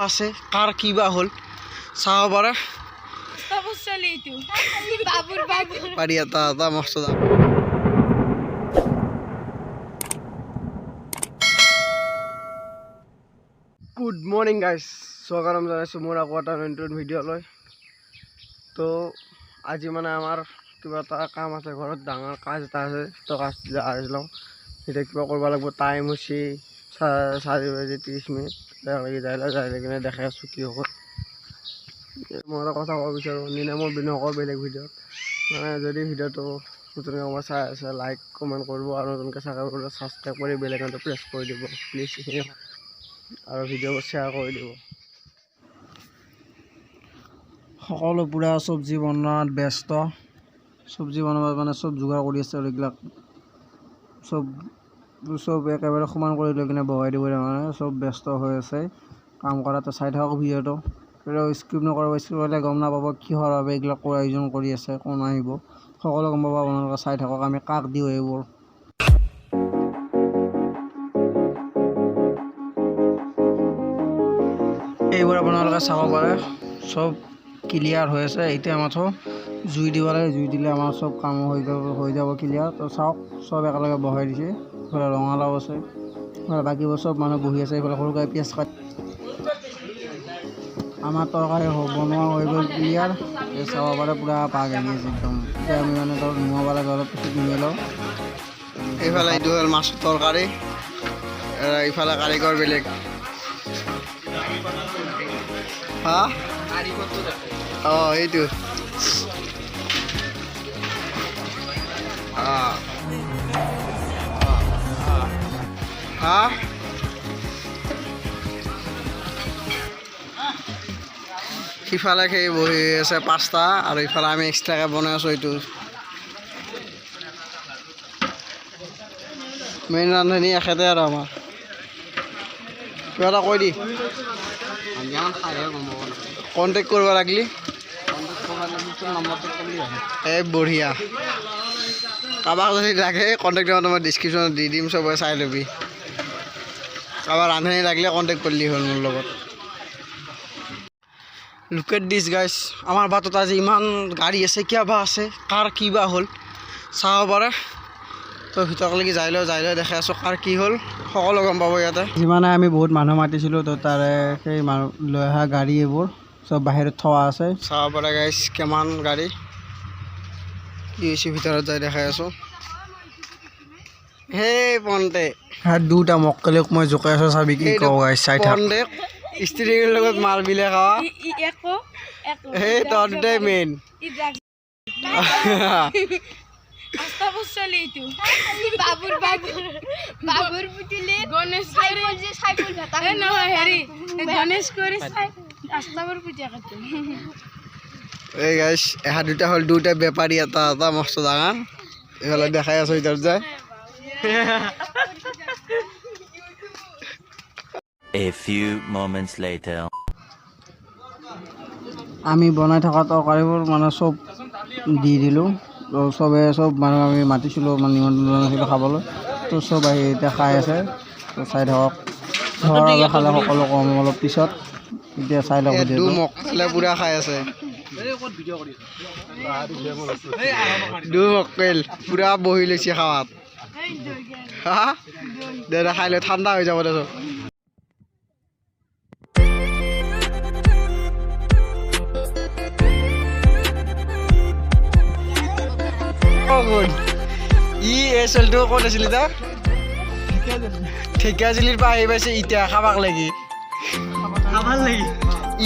আছে কাৰ কি বা হ'ল চাব পাৰে। পাৰি এটা এটা মস্ত। গুড মৰ্ণিং গাইজ, স্বাগতম জনাইছোঁ মোৰ আকৌ এটা নতুন ভিডিঅ' লৈ। তো আজি মানে আমাৰ কিবা এটা কাম আছে, ঘৰত ডাঙৰ কাজ এটা আছে। তো কাজ আহি লওঁ, এতিয়া কিবা কৰিব লাগিব। টাইম হৈছে 4:30। লাগি যাই লওঁ, যাই কিনে দেখাই আছোঁ কি হ'ব। মই এটা কথা ক'ব বিচাৰোঁ, নিনে মই নকওঁ বেলেগ ভিডিঅ'ত। মানে যদি ভিডিঅ'টো নতুনকৈ মই চাই আছে, লাইক কমেণ্ট কৰিব আৰু নতুনকৈ চাই ছাবস্ক্ৰাইব কৰি বেল আইকনটো প্ৰেছ কৰি দিব প্লিজ, এইখিনি আৰু ভিডিঅ'বোৰ শ্বেয়াৰ কৰি দিব। সকলো পূৰা চব্জি বনোৱাত ব্যস্ত। চব্জি বনোৱাত মানে চব যোগাৰ কৰি আছে আৰু এইবিলাক চব চব একেবাৰে সমান কৰি লৈ কিনে বহাই দিব, মানে চব ব্যস্ত হৈ আছে কাম কৰাটো। চাই থাকক ভিডিঅ'টো, স্কিপ নকৰিব। স্কিপ কৰিলে গম নাপাব কিহৰ বাবে এইবিলাক আয়োজন কৰি আছে, কোন আহিব, সকলো গম পাব। আপোনালোকে চাই থাকক আমি কাক দিওঁ এইবোৰ। এইবোৰ আপোনালোকে চাব পাৰে, চব ক্লিয়াৰ হৈ আছে। এতিয়া মাথো জুই দিব লাগে, জুই দিলে আমাৰ চব কাম হৈ যাব ক্লিয়াৰ। তো চাওক, চব একেলগে বহাই দিছে। এইফালে ৰঙালাও আছে, বাকীবোৰ চব মানুহ বহি আছে। এইফালে সৰুকৈ পিঁয়াজ কাটি আমাৰ তৰকাৰী বনোৱা হৈ গ'ল ক্লিয়াৰ। এই চাব পাৰে, পূৰা পাক আহি আছে একদম। এতিয়া আমি মানে ধৰক নুমাব লাগে, অলপ পিছত নুমাই লওঁ। এইফালে এইটো হ'ল মাছৰ তৰকাৰী, ইফালে কাৰিকৰ বেলেগ। হা, অঁ, এইটো হা। সিফালে সেই বহি আছে পাঁচটা আৰু ইফালে আমি এক্সট্ৰাকৈ বনাই আছোঁ। এইটো মেইন ৰান্ধনি এখেতে আৰু আমাৰ। কিবা এটা কৈ দি, কণ্টেক্ট কৰিব লাগিলি। এই বঢ়িয়া, কাৰোবাক যদি লাগে কণ্টেক্ট নম্বৰ মই ডিছক্ৰিপশ্যনত দি দিম, চবে চাই ল'বি। কাৰোবাৰ ৰান্ধনি লাগিলে কণ্টেক্ট কৰিলি হ'ল মোৰ লগত। Look at this guys, আমাৰ বাটত আজি ইমান গাড়ী আছে, কিয় বা আছে, কাৰ কি বা হ'ল চাব পাৰে। তো ভিতৰলৈকে যাই লওঁ, যাই লৈ দেখাই আছোঁ কাৰ কি হ'ল, সকলো গম পাব ইয়াতে। যিমানে আমি বহুত মানুহ মাতিছিলোঁ, তো তাৰে সেই মানুহ লৈ অহা গাড়ী এইবোৰ চব বাহিৰত থোৱা আছে। চাব পাৰে গাইজ, কিমান গাড়ী কি হৈছে, ভিতৰত যাই দেখাই আছোঁ। সেই পন্তে দুটা মক্কেলক মই জোকাই আছোঁ, চাবি কি কওঁ গাইজ, চাই থাক। স্ত্ৰীৰ লগত মাল বিলে খাৱা, সেই তহঁত দুটাই মেইন। এই গাইজ, এহাত দুটা হ'ল দুটা বেপাৰী, এটা এটা মস্ত ডাঙৰ। এইফালে দেখাই আছোঁ ভিতৰত যায়। A few moments later. আমি বনাই থকা তৰকাৰীবোৰ মানে চব দি দিলোঁ। তো চবে চব মানুহ আমি মাতিছিলোঁ, মানে নিমন্ত্ৰণ জনাইছিলোঁ খাবলৈ। তো চব আহি এতিয়া খাই আছে। তো চাই থাকক, ঘৰৰ খালে সকলো কম অলপ পিছত। এতিয়া চাই লওক, মক্কেলে পূৰা খাই আছে। দু মক্কেল পূৰা বহি লৈছে খাৱাত। হা দে, খাই লৈ ঠাণ্ডা হৈ যাব দেচোন। ই এই ছোৱালীটো ক'ত আছিল এতিয়া? ঢেকীয়াজুলিৰ পৰা আহি পাইছে এতিয়া খাবাক লাগি।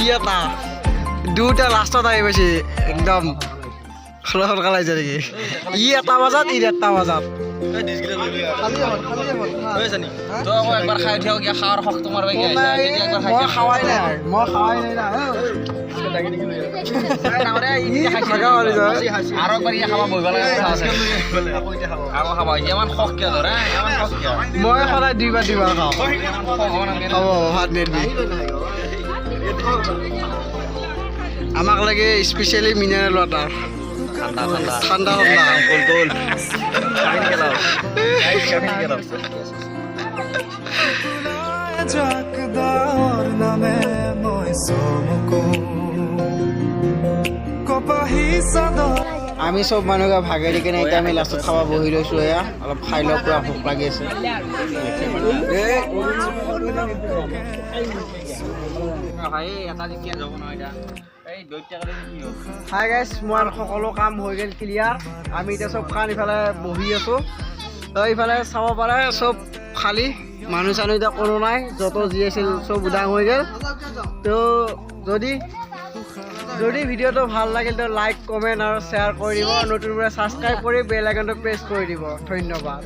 ই এটা দুটা লাষ্টত আহি পাইছে, একদম সোনকালে আহিছে নেকি? ই এটা বজাত, ই 1:30 বজাত। মই খাৱাই নাই, মই খাৱাই নাই। মই সদায় দুইবাৰ দুইবাৰ খাওঁ। হ'ব, ভাত নিদিবি আমাক লাগে স্পেচিয়েলি মিনাৰেল ৱাটাৰ, ঠাণ্ডা ঠাণ্ডা। যাক দাওৰ নামে। চমকো কপাহী চাদৰ। আমি চব মানুহকে ভাগে দি কিনে এতিয়া আমি লাষ্টত খাব বহি লৈছোঁ। এয়া অলপ খাই লওঁ, পূৰা ভোক লাগি আছে। হাই গাইছ, মোৰ সকলো কাম হৈ গ'ল ক্লিয়াৰ। আমি এতিয়া চব খান ইফালে বহি আছোঁ। তো ইফালে চাব পাৰে, চব খালী, মানুহ চানুহ এতিয়া কোনো নাই। য'ত যি আছিল চব উদাং হৈ গ'ল। তো যদি যদি ভিডিঅ'টো ভাল লাগিল, তো লাইক, কমেণ্ট আৰু শ্বেয়াৰ কৰি দিব। নতুনবোৰে ছাবস্ক্ৰাইব কৰি বেল আইকনটো প্ৰেছ কৰি দিব। ধন্যবাদ।